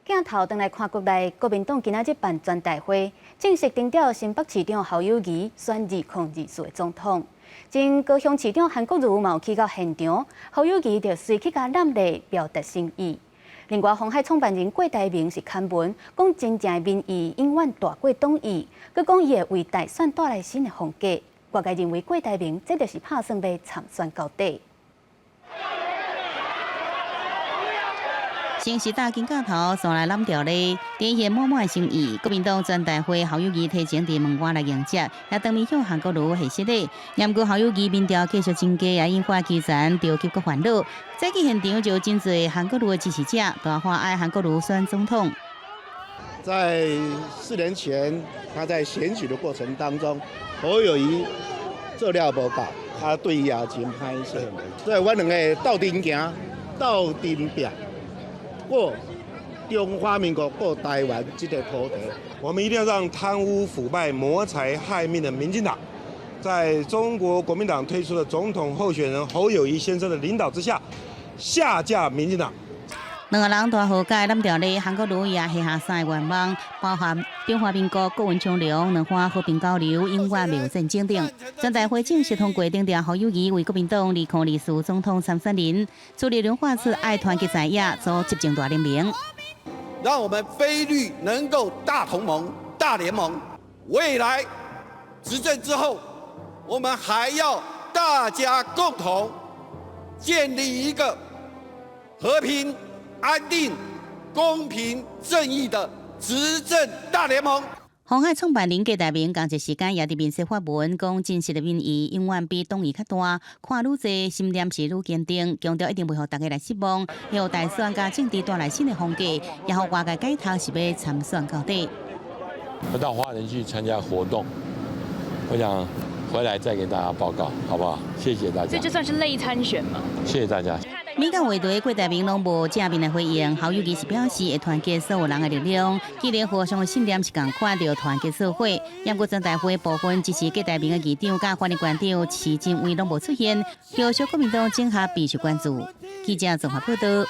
鏡頭轉來看國內，國民黨今仔日辦全代會，正式定調新北市長侯友宜選2024的總統。前高雄市長韓國瑜嘛有去到現場，侯友宜就隨去共攬禮表達心意。另外，鴻海創辦人郭台銘是刊文，講真正的民意永遠大過黨意，閣講伊會為大選帶來新的風格。外界認為郭台銘這就是拍算欲參選到底。先是搭肩胛頭，紲來攬條咧，展現滿滿的心意。國民黨全代會侯友宜提前佇門外來迎接，也當面向韓國瑜賀失禮。毋過侯友宜民調繼續增加，也引發基層著急閣煩惱。早起現場就有真濟韓國瑜的支持者，大喊愛韓國瑜選總統。在4年前，他在選舉的過程當中，侯友宜做了無夠，他對伊也真歹勢。所以，阮兩个鬥陣行，鬥陣拚。過中華民國、過台灣這個土地，我們一定要讓貪污腐敗、謀財害命的民進黨，在中國國民黨推出的總統候選人侯友宜先生的領導之下，下架民進黨。兩个人大和解攬條咧，韓國瑜也許下三个願望，包含中華民國國運昌隆、兩岸和平交流、永遠袂有戰爭等。全代會正式通過定調侯友宜為國民黨2024總統參選人，朱立倫發出愛團結在野組執政大聯盟，讓我們非綠能夠大同盟、大聯盟。未來執政之後，我們還要大家共同建立一個和平、安定、公平、正義的執政大聯盟。鴻海創辦人郭台銘仝一時間也佇面書發文，講真實的民意永遠比黨意較大，看愈濟，心念是愈堅定，強調一定袂予大家來失望，予大選佮政治帶來新的風格，也予外界解讀是欲參選到底。我到花蓮去參加活動，我想回來再給大家報告，好不好？謝謝大家。這就算是類參選嗎？謝謝大家。每個話題，郭台銘攏無正面的回應。侯友宜是表示會團結所有人的力量，既然互相的信念是仝款，就團結社會。毋過全代會部分支持郭台銘的議長佮法律館長徐進偉攏無出現，表示國民黨整合備受關注。記者綜合報道。